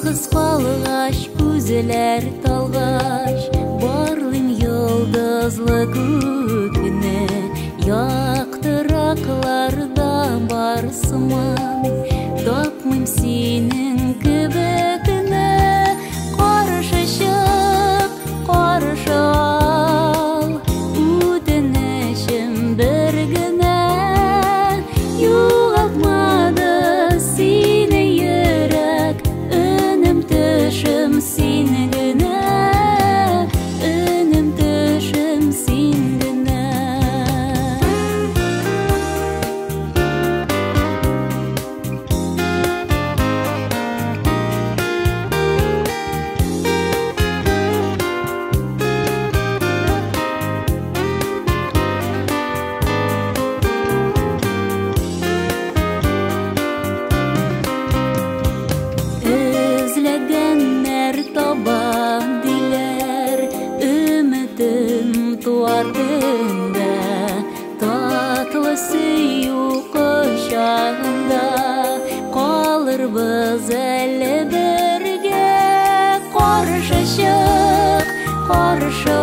Ялгыз калгач, күзләр талгач, барлыйм йолдызлы күкне, яктыракларда бар сыман, тапмыйм синең кебекне. Каршы чык, каршы ал, үтенечем бер генә, югалтмады сине йөрәк, өнем төшем син генә, өнем төшем син генә. Эзләгәннәр таба диләр, өметем туар көндә, татлы сөю кочагында калырбыз әле бергә. Каршы чык, каршы